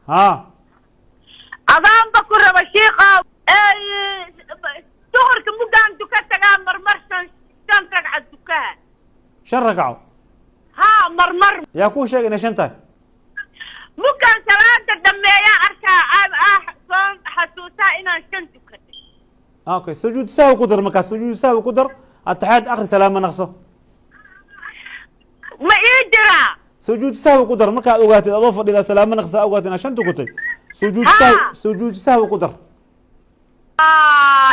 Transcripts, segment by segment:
Haa. Adaanba ku raba, shiiqow. Duhurka muggaan duka tagaa, marmar shan ragca dukaha. Shan ragco? Haa, marmar. Yaa kuu sheegay inay shan tahay? Muggaan salaada dhameeyaa arkaa ah soo xasuusaa inaan shan dukaday. Okay, sujuud sahwi ku dar markaas, sujuud sahwi ku dar, ataxiyaad akhri, salaama naqso. Ma ii jiraa? Sujuud sahwi ku dar. Markaad ogaatid adoo fadhida salaama naqsa, ogaatid inaad shan tukatay, sujuud sahwi, sujuud sahwi ku dar.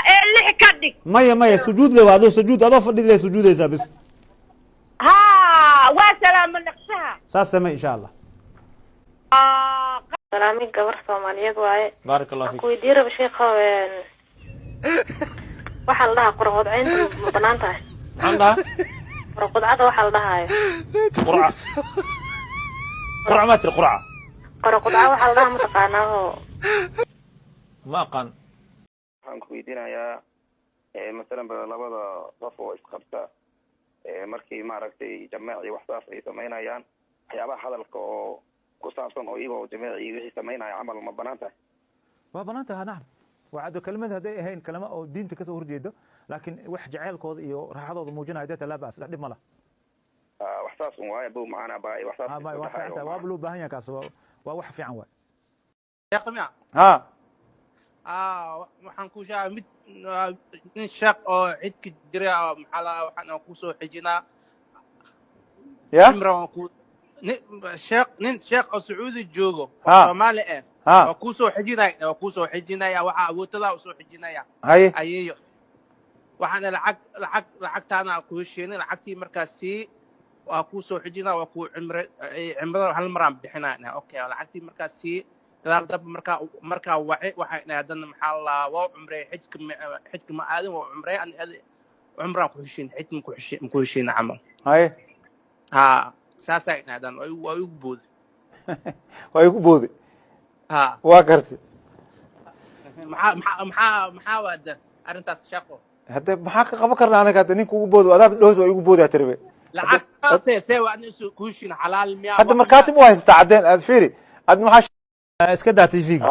Ee lix ka dhig. Maya, maya, sujuud le waa adoo sujuud, adoo fadhid le sujuudaysaa bis. Haa, waa salaamo naqsaha. Saas samey, insha Allah. Salaami, gabar Soomaaliyeed waaye. Baarak Allah Waxaan fiik. ku weydiin raba, sheekhow, waxaa la dhahaa qorqodcaynta ma banaan tahay? Maxaan dhahaa? Qorqodcada waxaa la dhahaayo. Qurca, qurca maa tiri? Qurca? Qorqodca waxaa la dhahaa, mataqaanaa oo? Ma aqaan. Waxaan ku weydiinayaa, masalan ba labada qof oo isqabta, markii maaragtay jamaaci wax saas ay samaynayaan, waxyaabaha hadalka oo ku saabsan oo iyagoo jamaaci wixii samaynaya camal, ma banaan tahay? Waa banaan tahay, nacam. Waa kelimad hadday ahayn kalama oo diinta kasoo horjeedo, laakiin wax jaceylkooda iyo raaxadooda muujinaya dee laa ba'as, dhib ma lah. Wax saas un waaye bu macanaa ba wax saas. Waa fiican tahay, waaba loo baahan yahay kaas, waa wax fiican waay. Sheekh miya? Ha. Waxaan ku sheegaa mid nin sheekh oo xidka jira oo maxaa la waxaan kusoo xijinaa. Ya. Cimra waan ku nin sheekh, nin sheekh oo Sacuudi joogo oo Soomaali ah. Waa kusoo xijinaya, waa kusoo xijinaya, waxaa awoodadaa usoo xijinaya. Haye. Ayeeyo, waxaana lacag lacagtaana ku heshiinay, lacagtii markaas sii waa kuu soo xijinaa, waa kuu cimre, cimrada hal maraan bixinaa. Okay, lacagtii markaas sii gadaal dab markaa wace, waxay dhahay haddana maxaa la waa cumrey, xijka ma aadin, waa cumrey ani adi cumraan ku heshiin, xij ma ku heshiin, ma ku heshiina camal. Haye. Ha, saasay dhahay haddana waa igu booday. Waa igu booday. Ha. Waa gartay. Maxaa waada arrintaas, shaqo? Hadde maxaa ka qaban karna anaga? Hadde ninka ugu boodo, adaad dhoos waa igu boodaa tiribe. Lacagtaase see waa ani isu ku heshiin, xalaal miyaa? Hadda wax markhaati ma haysataa caddeen aad fiiri aad maxaa iska daa TV-ga.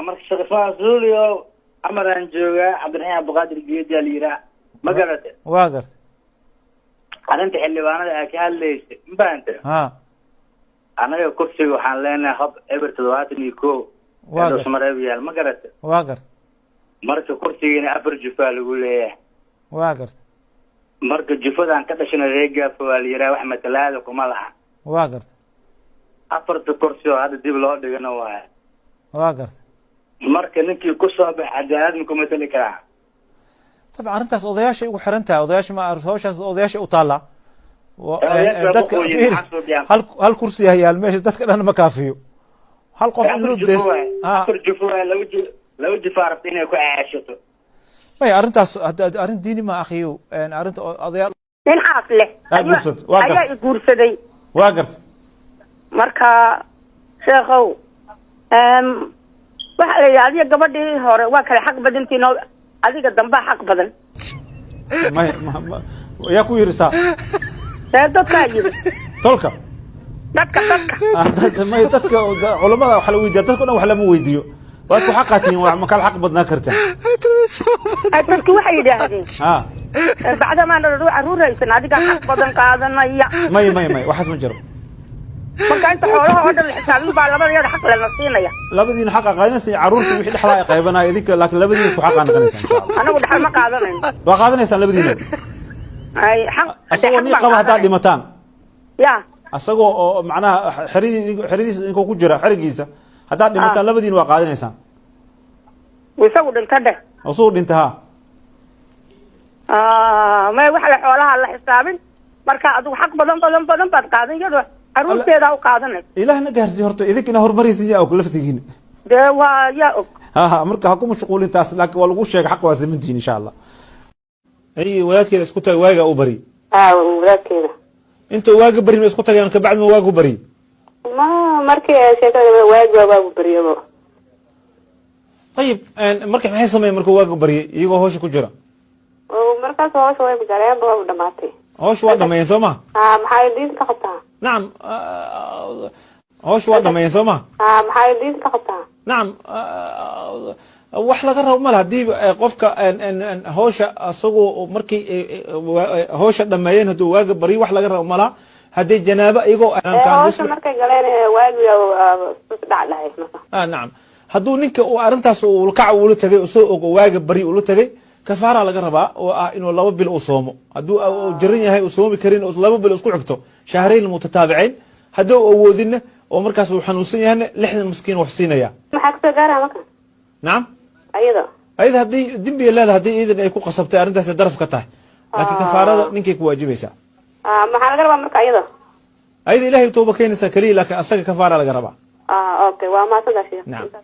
Marka Sheekh Ismaan Suuliyo amaraan joogaa, Cabdiraxiim Cabdiqaadir Geedi la yiraa, ma garate? Waa gartay. Arrinta xildhibaanada aa ka hadlaysa, ma fahante? Ha. Annaga kursiga waxaan leenahay hob 071. Waa gartay. Smareeb yaal, ma garate? Waa gartay. Marka kursigiina afar jufaa lagu leeyahay. Waa gartay. Marka jufadaan ka dhashana reer Gaafo waa la yiraa, wax matalaada kuma laha. Waa gartay. Afarta kursi oo hadda dib loo dhigana waaya. Waa gartay. Marka ninkii ku soo bax cadaalad ma ku matali karaa? Dabcan, arrintaas odayaashay ugu xiran tahay, odayaasha ma hawshaas odayaasha u taallaa. Odayaasha dadka waqooyi fiiri, maxaa soo dhiyaan? Hal kursi yaal meesha dadka dhan ma kaafiyo, hal qof in Afar loo jufo dees waay. Ha. Afar jufo waay, laba jufo rabta inay ku caashato. Maya, arrintaas arrin diini ma akhiyo, arrinta odayaal. Nin xaas leh Aa, guursatay. Waa ayaa gartay. i guursaday. Waa gartay. Marka sheekhow, waxaa la yidhi adiga gabadhii hore waa kale xaq badantiin oo adiga dambaa xaq badan. Maya, yaa ku yiri saa? See, dadkaa yidhi. Tolka? Dadka. Ah, maya, dadka culamada wax la weydiiya, dadka dhan wax lama weydiiyo. Waad ku xaqaatiin, waa ma kala xaq badnaa kartaa. Ay, dadki waxay yidhaahdeen bacdamaan carruur haysan, adigaa xaq badan qaadanaya. Maya, maya, maya, waxaas ma jiro. Marka inta xoolaha oo dhan la xisaabin baa labadayada xaq lana siinaya. Labadiina xaqa qaadanaysa, carruurta wixii dhexlaa ay qaybanaya idinka, laakiin labadiina isku xaqaa noqonaysaan, insha Allah. Anagu dhaxal ma qaadanayno. Waa qaadanaysaan labadiina. Ay, xaq Asagoo xaq nin baan qaba haddaad qaadanayna. dhimataan, Ya. asagoo oo macnaha xeridii xeridiisa idinkoo ku jira xerigiisa haddaad dhimataan, labadiina waa qaadanaysaan. Isagu dhinta dheh. Asagoo dhinta, ha. May, waxa la xoolaha la xisaabin, marka adigu xaq badan badan badan baad qaadan, iyadoo carruurteeda u qaadanaysa. Ilaahna gaarsiiyo horta, idinkina horumaraysin, yaa og laftigiina. Dee waa yaa og. Ha ha, marka ha ku mashquulin taas, laakiin waa lagu sheegay, xaq waa simantihiin, insha Allah. Ay wadaadkeeda isku tagay, waagaa u bari. Haa, wadaadkeeda. Inta waaga barin ma isku tageen, kabacdi ma waagu bari? Ma markii ay sheekada waagi waa waagu baryabo. Ayib, marka maxay sameeyeen markuu waagu baryay iyagoo hawsha ku jira? Markaas hawsha way galeen, waa dhamaatay. Hawsha waa dhameeyeen, soo ma? Haa, maxay diinta ka qabtaa? Nacam. Hawsha waa dhameeyeen, soo ma? Ha, maxaa diinta ka qabtaa? Nacam, wax laga rabo male haddii qofka hawsha asagoo markii hawsha dhameeyeen, hadduu waaga baryo, wax laga rabo malaha haddii janaabo iyagoo Hawsha markay galeen, waagi dhac dhahay marka. Ah, nacam, hadduu ninka uu arrintaas uu kac ula tagay, soo ogo waaga bari ula tagay, kafaara laga rabaa oo ah inuu 2 bil uu soomo. Hadduu jiran yahay, uu soomi karin, 2 bil isku xigto, شهرين متتابعين. Hadduu awoodinna oo markaas uu xanuunsan yahayna, 60 miskiin wax siinaya. Maxaa kasoo gaaraya marka? Nacam. Ayada? Ayada haddii dembiga leedahay, haddii iidan ay ku qasabtay arrintaas daraf ka tahay, laakiin kafaarada ninkay ku waajibaysaa. Maxaa laga rabaa marka ayada? Ayada Ilahay tooba keenaysaa keliya, laakiin asaga kafaara laga rabaa. Okay, waa mahadsantaa, sheekh. Nacam.